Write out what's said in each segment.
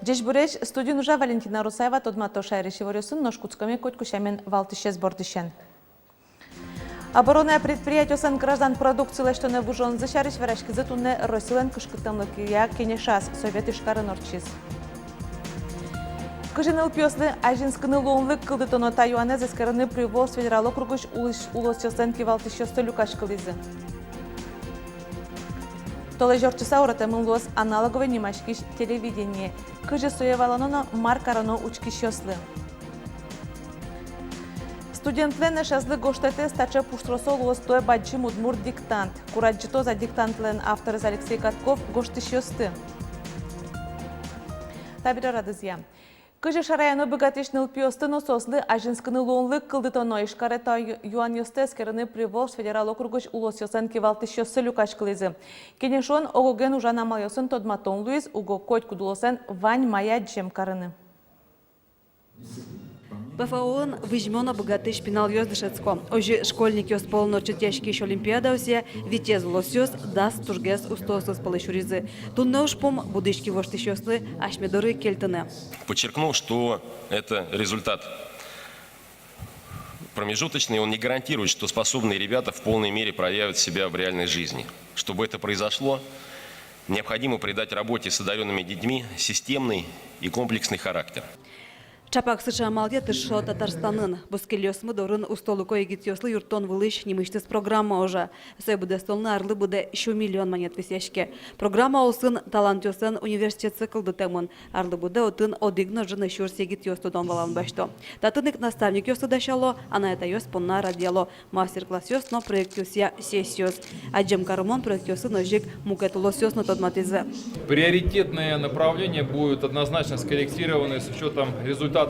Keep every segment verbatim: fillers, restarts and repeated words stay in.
Ӟечбуресь! Студиын ужа Валентина Русаева. Тодмато шаерысь иворъёсын, нош кутскомы котьку сямен валтӥсез бордысен. Оборонной предприятиослэн граждан продукци лэсьтонэ выжонзы сярысь вераськизы туннэ Россилэн кышкыттэмлыкъя кенешаз. Со ветлӥсь карын ортчиз. Кызьы нылпиослы азинскыны луонлык кылдытоно, та юанэз эскерыны Приволжск федерал округысь улӥсь-, улосъёслэн кивалтӥсьёссы люкаськылӥзы. Толэзь ортчыса уратэмын луоз аналоговой нимаськись телевидение. Кызьы сое валано но мар кароно учкисьёслы? Студентлэн эшезлы гожтэтэз таӵе пуштросо луоз туэ бадӟым удмурт диктант. Кур адӟытоз-а диктантлэн авторез Алексей Катков гожтӥсьёсты? Табере радызъя. Кызьы шараяно быгатӥсь нылпиосты но соослы азинскыны луонлык кылдытоно? Ижкаре та ю-, юанъёсты эскерыны Приволжск федерал округысь улосъёслэн кивалтӥсьёссы люкаськылӥзы. Кенешон ог-оген ужан амалъёсын тодматон луиз, уго котькуд улослэн вань мае адӟем карыны. ПФО-ын визьмо но быгатӥсь пиналъёс дышетско. Озьы школьникъёс пӧлын ортчытъяськись олимпиадаосъя витез улосъёс дас тужгес устоосыз пӧлы сюризы. Туннэ ужпум — будӥсь кивоштӥсьёслы асьме доры кельтыны. Подчеркну, что это результат промежуточный, он не гарантирует, что способные ребята в полной мере проявят себя в реальной жизни. Чтобы это произошло, необходимо придать работе с одарёнными детьми системный и комплексный характер. Чапак сыӵе амалъет ышо Татарстанын. Бускельёсмы дорын устолыко егитъёслы юрттон вылысь нимысьтыз программа ужа. Сое быдэстонлы арлы быдэ сю миллион манет висъяське. Программа улсын талантъёслэн университетсы кылдытэмын. Арлы быдэ отын одӥг но ӝыны сюрс егитъёс тодон-валан басьто. Татын ик наставникъёсты дасяло, анай-атайёс понна радъяло мастер-классъёс но проектъёсъя сессиос. Адӟем карымон проектъёсын озьы ик мукет улосъёс но тодматӥзы. Приоритетное направление будет однозначно скорректировано с учётом результатов,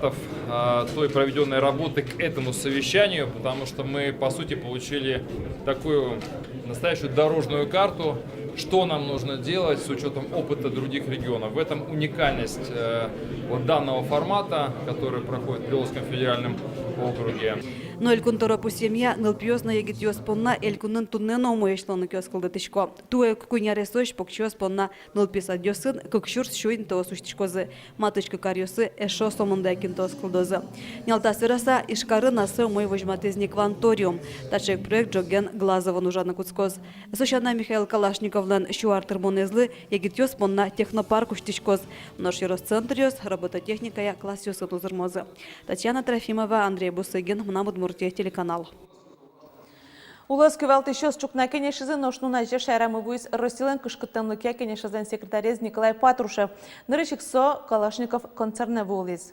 а, той проведённой работы к этому совещанию, потому что мы, по сути, получили такую настоящую дорожную карту, что нам нужно делать с учётом опыта других регионов. В этом уникальность, э, вот данного формата, который проходит в Приволжском федеральном округе. Но Элькун тӧро пусъемъя, нылпиос но егитъёс понна элькунын туннэ но умоесь луонлыкъёс кылдытӥсько. Туэ куинь аресозь покчиос понна нылпи садъёсын кык сюрс сю интыос усьтӥськозы. Матысь кык аръёсы эшшо сомында ик интыос кылдозы. Нялтас вераса, Ижкарын ассэ умой возьматӥз ни «Кванториум». Таӵе ик проект ӝоген Глазовын ужаны кутскоз. Со сяна, Михаил Калашниковлэн сю ар тырмонэзлы егитъёс понна технопарк усьтӥськоз. Нош ёрос центръёс робототехникая классъёсын узырмозы. Татьяна Трофимова, Андрей Бусыгин, «Мынам Удмуртие» телеканал. Улос кивалтӥсьёс ӵукна кенешизы. Нош нуназе шаерамы вуиз Россилэн кышкыттэмлыкъя кенешезлэн секретарез Николай Патрушев. Нырысь ик со Калашников концернэ вуылӥз.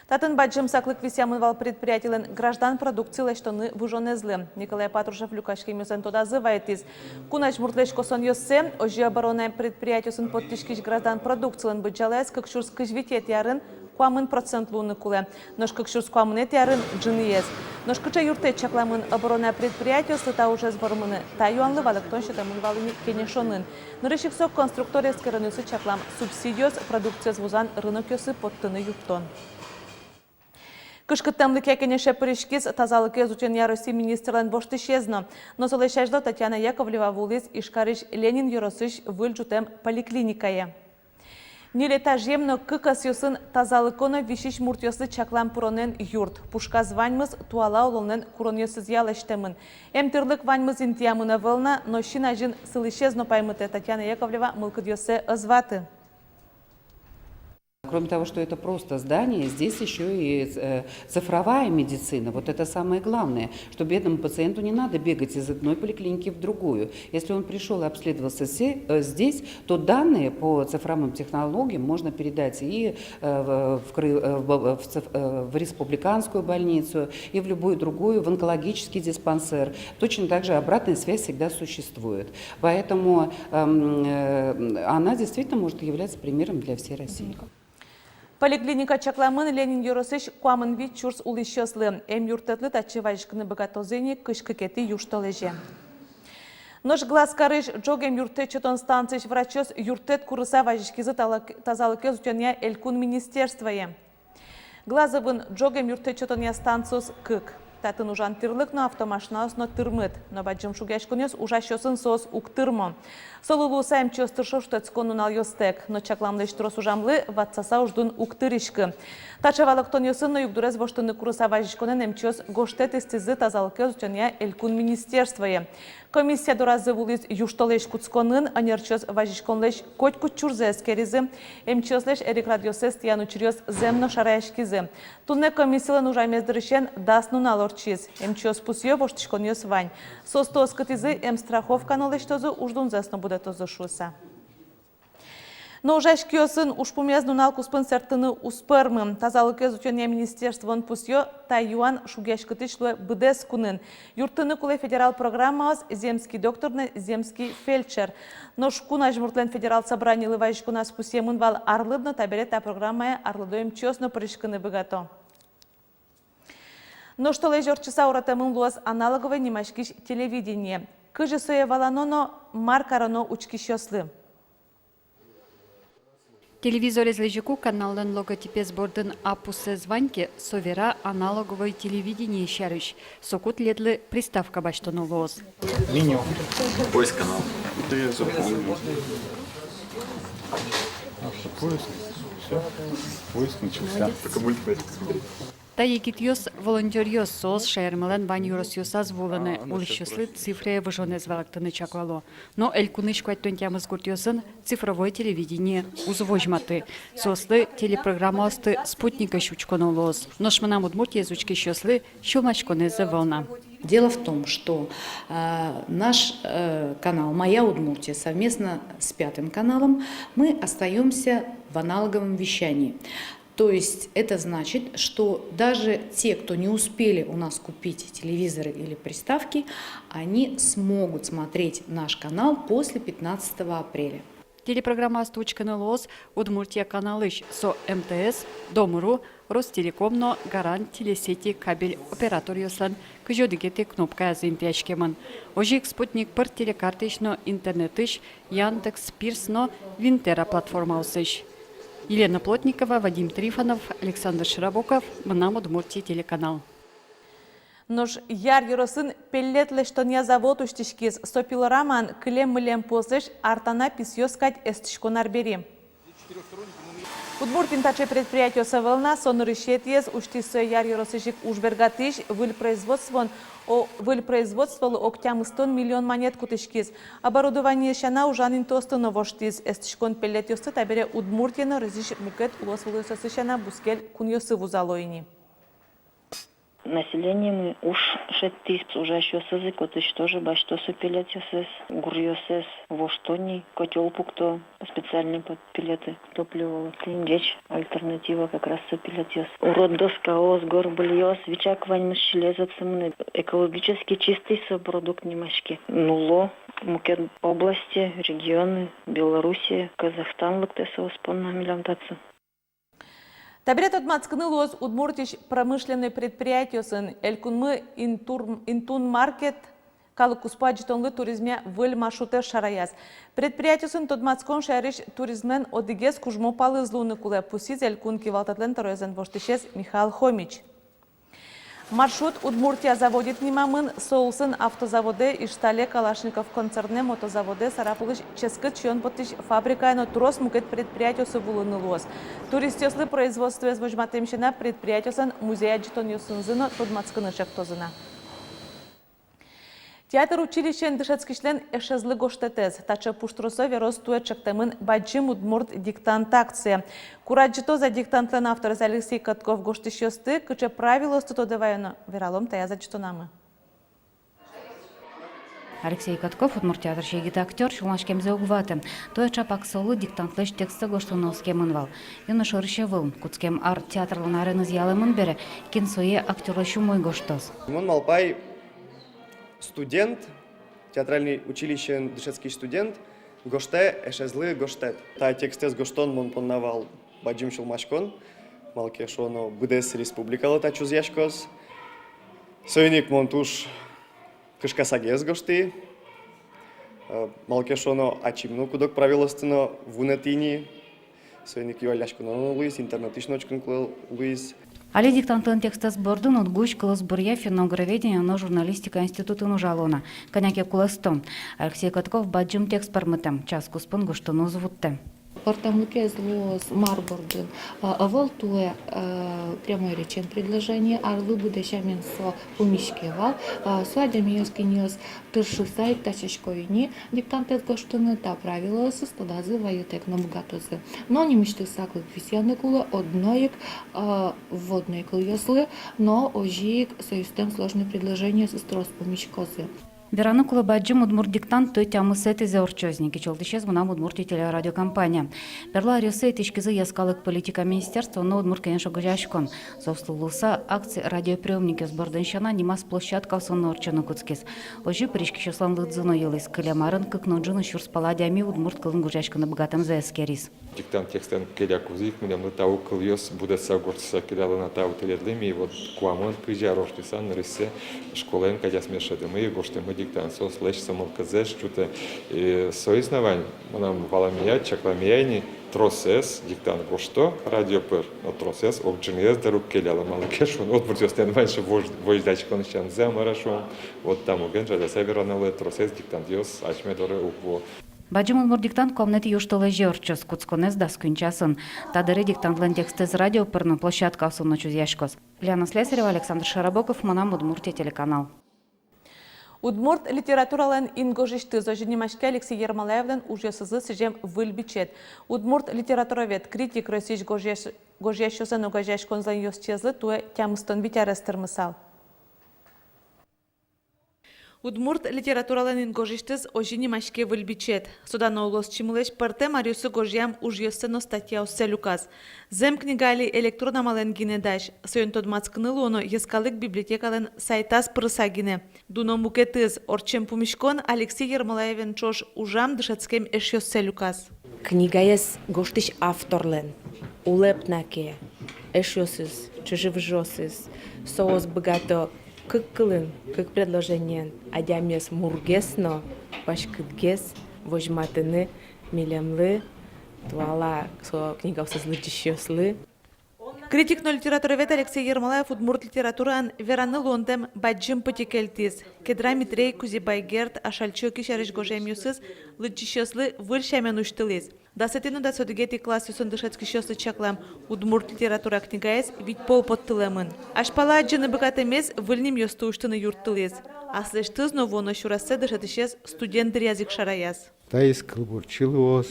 Татын бадӟым саклык висъямын вал предприятилэн граждан продукци лэсьтыны выжонэзлы. Николай Патрушев люкаськемъёслэн тодазы вайытӥз. Кун азьмуртлэсь косонъёссэ, озьы оборонной предприятиосын поттӥськись граждан продукцилэн быдӟалаез кык сюрс кызь витетӥ арын куамын процент луыны кулэ, нош кык сюрс куамынэтӥ арын — ӝыныез. Нош кыӵе юрттэт чакламын оборонной предприятиослы та ужез вормыны, та юанлы валэктон сётэмын вал ини кенешонын. Нырысь ик со конструкторъёс эскеронъёсы чаклам субсидиос продукциез вузан рынокъёсы поттыны юрттон. Кышкыттэмлыкъя кенеше пыриськиз тазалыкез утёнъя Росси министрлэн воштӥсез но. Но солэсь азьло Татьяна Яковлева вуылӥз Ижкарысь Ленин ёросысь выль ӝутэм поликлиникае. Ньыль этажъем но кык ӧсъёсын тазалыко но висись муртъёслы чаклам пыронэн юрт. Пушказ ваньмыз туала улонлэн куронъёсызъя лэсьтэмын. Эмтӥрлык ваньмыз интыямын ӧвӧл на, но син азьын сылӥсез но паймытэ. Татьяна Яковлева мылкыдъёссэ ӧз ваты. Кроме того, что это просто здание, здесь ещё и, э, цифровая медицина. Вот это самое главное, что бедному пациенту не надо бегать из одной поликлиники в другую. Если он пришёл и обследовался се-, э, здесь, то данные по цифровым технологиям можно передать и, э, в, в кры-, э, в бо-, в циф-, э, в республиканскую больницу, и в любую другую, в онкологический диспансер. Точно так же обратная связь всегда существует. Поэтому, эм, э, она действительно может являться примером для всей России. Поликлиника чакламын Ленин ёросысь куамын вить сюрс улӥсьёслы. Эмъюрттэтлы татчы вазиськыны быгатозы ини кызь кыкетӥ южтолэзе. Нош Глазкарысь ӝог эмъюрттэт сётон станциысь врачъёс юрттэт курыса вазиськизы талак-, тазалыкез утёнъя элькун министерствое. Глазовын ӝог эмъюрттэт сётонъя станциос кык. Татын ужан тӥрлык но, автомашинаос но тырмыт. Но бадӟым шугъяськонъёс ужасьёсын соос уг тырмо. Солы луыса эмчиос тыршо шутэтскон нуналъёстэк. Но чакламлэсь трос ужамлы ватсаса уждун уг тыриськы. Таӵе валэктонъёсын но югдурез воштыны курыса вазиськонэн эмчиос гожтэт ыстӥзы тазалыкез утёнъя элькун министерствое. Комиссия доразы вуылӥз южтолэзь кутсконын. Ӧнерчиос вазиськонлэсь котькуд чурзэ эскеризы. Эмчиослэсь эрикрадъёссэс тӥян учыръёс зэм но шараяськизы. Туннэ комиссилэн ужамез дырысен дас нунал ортчиз. Эмчиос пусъё: воштӥськонъёс вань. Соосты оскытӥзы, эмстраховка но лэсьтозы, уждунзэс но будэтозы шуыса. Но ужась киосын ужпумез нунал куспын сэрттыны уз пӧрмы. Тазалыкез утёнъя министерствоын пусъё: та юан шугъяськытӥсь луэ быдэс кунын. Юрттыны кулэ федерал программаос «Земский доктор» но «Земский фельдшер». Нош Кун Азьмуртлэн федерал собранилы вазиськоназ пусъемын вал арлыд но, табере та программае арлыдо эмчиос но пыриськыны быгато. Нош толэзь ортчыса уратэмын луоз аналоговой нимаськись телевидение. Кызьы сое валано но мар кароно учкисьёслы? Телевизорез лэзьыку каналлэн логотипез бордын А пусэз вань ке, со вера аналоговой телевидение сярысь. Соку тӥледлы приставка басьтоно луоз. Меню. Поиск канал. Это я запомнил. Автопоиск. Всё. Поиск начался. Только мультик смотреть. Та егитъёс — волонтёръёс, соос шаермылэн вань ёросъёсаз вуылыны, улӥсьёслы цифрае выжонэз валэктыны чаклало. Но элькунысь куатьтон тямыс гуртъёсын цифровой телевидение уз возьматы. Соослы телепрограммаосты спутникысь учконо луоз. Нош «Мынам Удмуртиез» учкисьёслы сюлмаськонэз ӧвӧл на. Дело в том, что, э, наш, э, канал «Моя Удмуртия» совместно с Пятым каналом, мы остаёмся в аналоговом вещании. То есть это значит, что даже те, кто не успели у нас купить телевизоры или приставки, они смогут смотреть наш канал после пятнадцатого апреля. Телепрограммаосты учкыны луоз «Удмуртия» каналысь, со МТС, Дом.ру, Ростелеком но Гарант Телесети кабель операторъёслэн кызь одӥгетӥ кнопкаязы интыяськемын. Озьы ик «Спутник» пыр телекартысь но интернетысь, Яндекс, Пирс но Винтера платформаосысь. Елена Плотникова, Вадим Трифонов, Александр Широбоков, «Мынам Удмуртия» телеканал. Нош Яр ёросын пеллет лэсьтонъя завод усьтӥськиз. Со пилорамаын кылем-мылем пуослэсь артана писъёс кадь эстӥськон арбери. Удмуртиын таӵе предприятиос ӧвӧл на, со нырысетӥез. Усьтӥз сое Яр ёросысь ик уж бергатӥсь. Выль производствоын, о, выль производстволы ог тямыстон миллион манет кутӥськиз. Оборудование сяна ужан интыосты но воштӥз. Эстӥськон пеллетъёсты табере Удмуртиын но Россиысь мукет улосвылъёсы сяна бускель кунъёсы вузало ини. Населениемы уж шедьтӥз, ужасьёсыз ик отысь тоже басьто со пеллетъёссэс, гуръёссэс вошто ни, котёл пукто специальный под пеллеты. Топливо лыктӥм, ӟеч альтернатива как раз со пеллетъёс. Урод доскаос, горбыльёс, вичак ваньмыз сӥле зэпсэмын, экологически чистый со продукт нимаське. Нулло мукет области, регионы, Белоруссия, Казахстан лыктэ соос понна милям татчы. Табере тодматскыны луоз Удмуртиысь промышленной предприятиосын. Элькунмы «Интур-, Интун маркет» калык куспо адӟытонлы туризмъя выль маршрутэз шараяз. Предприятиосын тодматскон шаерысь туризмлэн одӥгез кужмо палыз луыны кулэ, пусйиз элькун кивалтэтлэн тӧроезлэн воштӥсез Михаил Хомич. Маршрут «Удмуртия заводит» нимамын. Со улсын автозаводэ, Ижтале Калашников концернэ, мотозаводэ, Сарапулысь ческыт сиён поттӥсь фабрикае но трос мукет предприятиосы вуылыны луоз. Туристъёслы производствоез возьматэм сяна предприятиослэн музей адӟытонъёсынызы но тодматскыны чектозы на. Театр училищеын дышетскисьлэн эшезлы гожтэтэз. Таӵе пуштросо верос туэ ӵектэмын «Бадӟым удмурт диктант» акция. Курадӟытоз-а диктантлэн авторез Алексей Катков гожтӥсьёсты, кыӵе правилоосты тодэ ваёно, вералом таяз адӟытонамы. Алексей Катков, Удмурт театрысь егит актёр, сюлмаськемзэ уг ваты. Туэ ӵапак солы диктантлэсь текстсэ гожтыны оскемын вал. Юно шорысь ӧвӧл. Кутскем ар театрлэн ареныз ялэмын бере, кин сое актёрлэсь умой гожтоз. Мон малпай, студент, театральный училищеын дышетскись студент гожтэ эшезлы гожтэт. Та текстэз гожтон мон понна вал бадӟым сюлмаськон, малы ке шуоно быдэс республикалы та чузъяськоз. Соин ик мон туж кышкасагес гожтӥ. Э, малы ке шуоно ачим но куд-ог правилоосты но вунэтӥ ни. Соин ик юалляськоно но луиз, интернетысь но учкыны кулэ луиз. Али диктантлэн текстэз бордын уд гусь кылосбуръя, финно-угроведения но журналистика институтын ужало на. Кӧня ке кулэсто. Алексей Катков бадӟым текст пӧрмытэм, час куспын гожтыны уз вуттэ. Пӧртэмлыкез луоз мар бордын? А, ӧвӧл туэ, а, прямой речен предложение, арлы быдэ сямен со пумиське вал. А, со адямиос, кинъёс тыршыса ик дасясько ини диктантэз гожтыны, та правилоосыз тодазы вайытэк но быгатозы. Но нимысьтыз саклык висъяны кулэ, одно ик, а, вводной кылъёслы, но озьы ик соостэм сложной предложениосыз трос пумиськозы. Вераны кулэ, бадӟым удмурт диктант туэ тямысэтӥзэ ортчоз ни. Кичӧлтӥсез «Мынам Удмуртие» телерадиокомпания. Берло аръёсы ӧтиськизы Йӧскалык политика министерство но Удмурт Кенеш огазеяськон. Соослы луыса, акци радиоприёмникъёс бордын сяна, нимаз площадкаосын но ортчыны кутскиз. Озьы пыриськисьёслэн лыдзы но йылӥз. Кылем арын кык но ӝыны сюрс пала адями удмурт кылын гожъяськыны быгатэмзэ эскериз. Диктант текстэн келя кузы ик милемлы та кыл-, кылъёс будэса, гожтыса келяло на та тӥледлы. Ми вот куамын кызь ар ортчыса нырысьсэ школаын кадь асьмеос шӧдӥмы и гожтӥмы диктант. Соослэсь сомылыксэс ӵутэ. И соиз на вань, мынам валамея, чакламея ини, тросэз диктант гожто радио пыр, но тросэз огӟынызэс дыр уг келяло. Малы ке шуоно, удмуртъёслэн вань со вож-, возьдаськон сямзы, мар-а шуом. Вот та муген жаляса верано луэ, тросэз диктантъёс асьме доры уг вуо. Бадӟым удмурт диктант куамынэтӥ южтолэзе ортчоз, кутсконэз дас куинь часын. Та дыре диктантлэн текстэз радио пыр но, площадкаосын но чузъяськоз. Лена Слесарева, Александр Широбоков, «Мынам Удмуртие» телеканал. Удмурт литературалэн ингожысьтыз — озьы нимаське Алексей Ермолаевлэн ужъёсызлы сӥзем выль бичет. Удмурт литературовед, критик, Россиысь гожъясь-, гожъясьёслэн огазеяськонзылэн ёзчиезлы туэ тямыстон вить арес тырмысал. Удмурт литературалэн ингожысьтыз — озьы нимаське выль бичет. Со дано улосчимылэсь пӧртэм аръёсы гожъям ужъёссэ но статьяоссэ люказ. Зэм, книга али электрон амалэн гинэ дась. Соин тодматскыны луоно Йӧскалык библиотекалэн сайтаз пырыса гинэ. Дуно мукетыз: ортчем пумиськон Алексей Ермолаевен ӵош ужам, дышетскем эшъёссэ люказ. Книгаез гожтӥсь авторлэн улэп на ке эшъёсыз, чыжы-выжыосыз, соос быгато кык кылын, кык предложениен адямиез мургес но паськытгес возьматыны милемлы, туала со книгаосыз лыдӟисьёслы. Критик но литературовед Алексей Ермолаев удмурт литератураын вераны луонтэм бадӟым пытьы кельтӥз. Кедра Митрей, Кузебай Герд, Ашальчи Оки сярысь гожъямъёсыз лыдӟисьёслы выль сямен усьтылӥз. Дасэтӥ но дас одӥгетӥ классъёсын дышетскисьёслы чаклам «Удмурт литература» книгаез вить пол поттылэмын. Азьпала адӟыны быгатэмез выль нимъёсты усьтыны юрттылӥз. Аслэсьтыз но вуоно сюрессэ дышетӥсез студент дыръяз ик шараяз. Таиз кылбурчи луоз,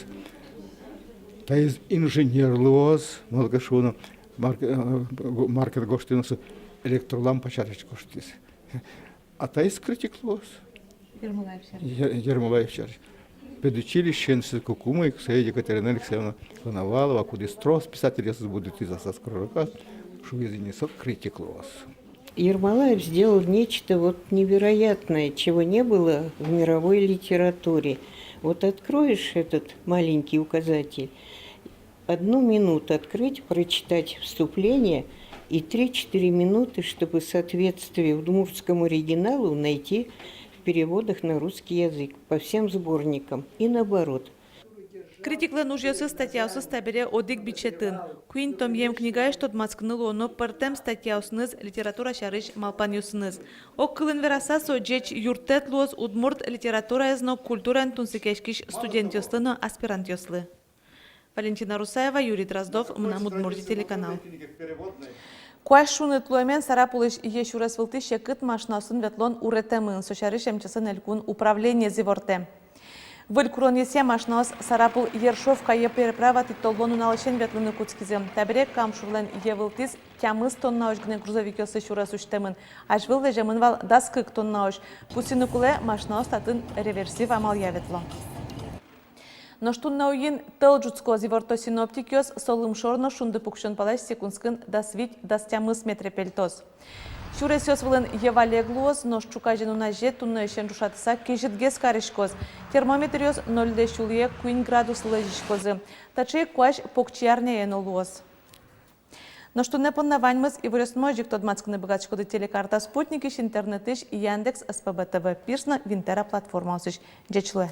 таиз инженер луоз, малы ке шуоно, марке-, э, го-, маркет гожтӥз но, со электролампа сярысь гожтӥз. А таиз критик луоз. Ермолаев сярысь. Е-, Ермолаев сярысь. Педучилищеын сыӵе куке ик, со Екатерина Алексеевна Коновалова, кудӥз трос писательёсыз будэтӥз аслаз кружоказ, шуиз ини, со критик луоз. Ермолаев сделал нечто вот невероятное, чего не было в мировой литературе. Вот откроешь этот маленький указатель, одну минуту открыть, прочитать вступление и три-четыре минуты, чтобы соответствие удмуртскому оригиналу найти в переводах на русский язык по всем сборникам и наоборот. Критиклэн ужъёсыз, статьяосыз табере одӥг бичетын. Куинь томъем книгаысь тодматскыны луоно пӧртэм статьяосыныз, литература сярысь малпанъёсыныз. Ог кылын вераса, со ӟеч юрттэт луоз удмурт литератураез но культураен тунсыкъяськись студентъёслы но аспирантъёслы. Валентина Русаева, Юрий Дроздов, «Мынам Удмуртие» телеканал. Куазь шуныт луэмен Сарапулысь йӧ сюрес вылтӥ секыт машинаосын ветлон уретэмын. Со сярысь МЧС-ын элькун управлениез ивортэ. Выль куронъёсъя машинаос Сарапул — Ершовка йӧ переправатӥ толлон нуналысен ветлыны кутскизы. Табере Кам шурлэн йӧ вылтӥз тямыс тоннаозь гинэ грузовикъёслы сюрес усьтэмын. Азьвыл лэземын вал дас кык тоннаозь. Пусйыны кулэ, машинаос татын реверсив амалъя ветло. Нош туннэ уйин тӧл ӝутскоз, иворто синоптикъёс. Со лымшор но шунды пуксён палась секундскын дас вить — дас тямыс метре пельтоз. Сюресъёс вылын йӧ валег луоз, нош ӵуказе нуназе туннэысен ӵошатыса кезьытгес кариськоз. Термометръёс нольлэсь улӥе куинь градуслы лэзиськозы. Таӵе ик куазь покчиарняе но луоз. Нош туннэ понна ваньмыз. Иворъёсмы озьы ик тодматскыны быгатӥськоды телекарта спутникысь, интернетысь, Яндекс, СПБ ТВ Пирс но Винтера платформаосысь. Ӟеч луэ.